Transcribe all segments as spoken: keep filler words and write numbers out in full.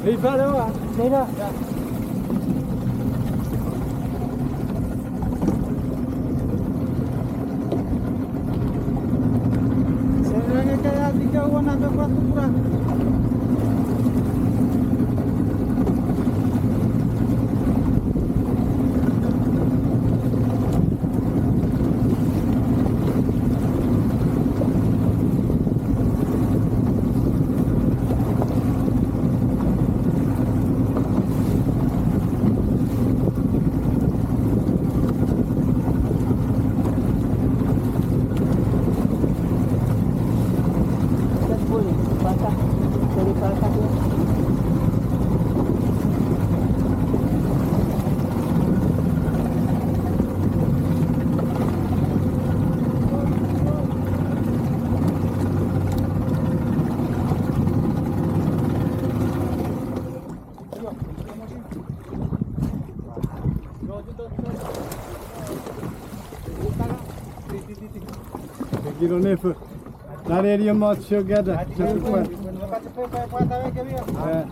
Ei, palo, a? Nei na. Kilo nefo. Nani eni emon sio gata, sio sukwan. Eh.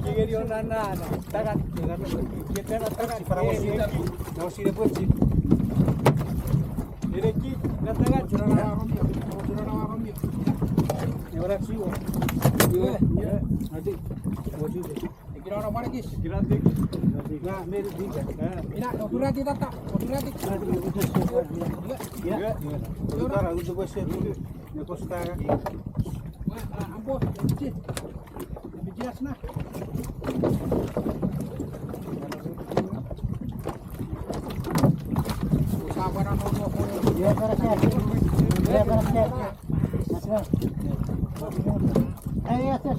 Kigeni on na, na, na, takan, kigeni on takan, eh, eh, no sine pwetsi. Ere ki, na takan, sura na aromio, sura na aromio. Ewa na siwo. Iwe, iwe, ati, wo siwo. Ekira na mwarekis. Ekira tek. Na, meri dik. Eh. Ina, oturati tata, oturati. Ina, ina. Otutara, utu pwese. Ne kostaga. Ambo, eti. Eti asna. Usa para no no. Ye para se. Ye para se. Asna. Ay, asna.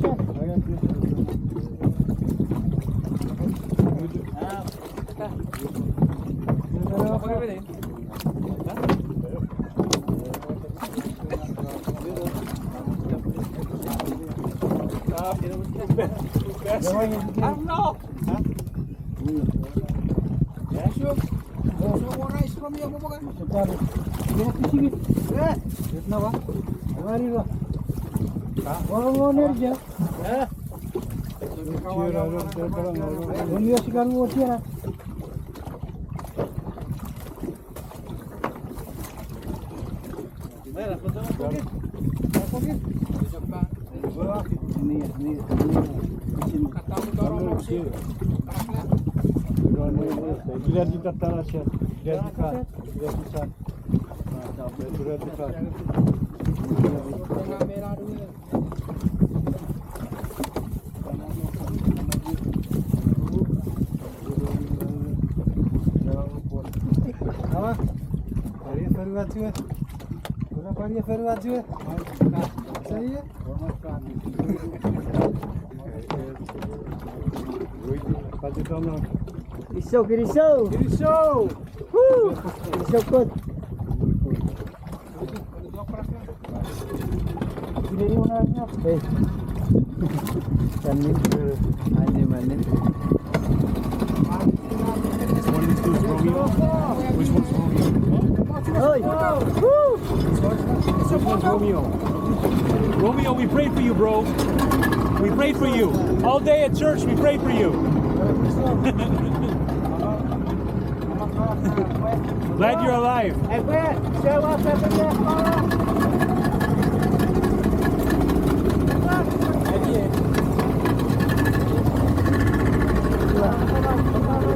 Ah. Awa, pari eforuachue. Kuna pari eforuachue. Seiye. Kinisou, kinisou. Kinisou. Woo! Kinisou Kot. Hey. Annim, annim, annim. This one, this one's Romeo. Which one's Romeo? Oi. Woo! This one's Romeo. Romeo, we prayed for you, bro. We prayed for you. All day at church, we prayed for you. Glad you're alive.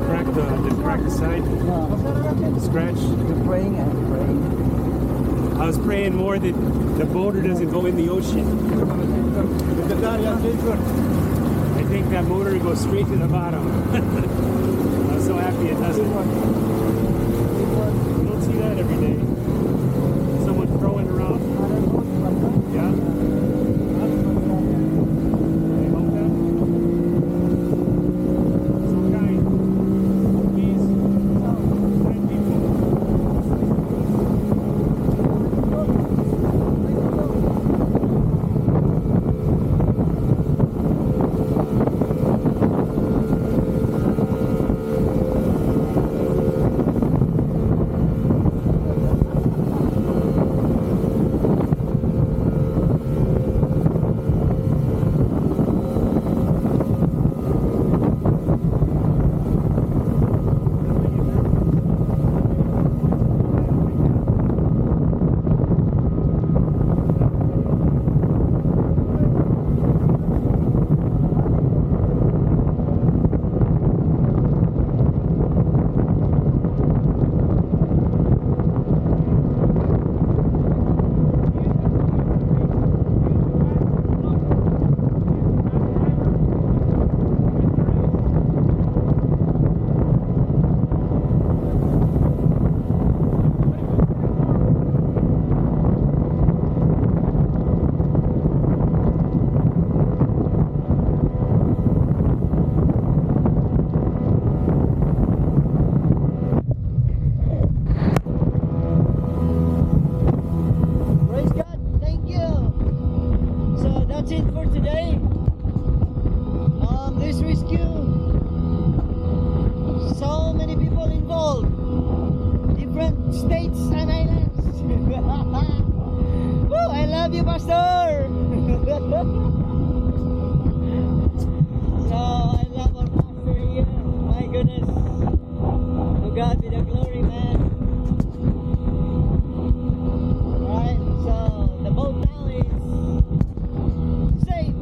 Crack the, did it crack the side? No. Scratch? You're praying and praying. I was praying more that the boulder doesn't go in the ocean. I think that motor goes straight to the bottom. I'm so happy it doesn't. You don't see that every day. Someone throwing around. Yeah. They help them. So kind. Please. Kind people. Praise God. Thank you. So that's it for today. Um, this rescue, so many people involved, different states and islands. Woo, I love you, Pastor. So I love our pastor here. My goodness. To God be the glory, man. Alright, so the boat now is safe.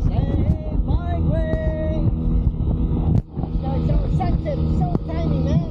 Safe by grace. So, so sunset, so tiny, man.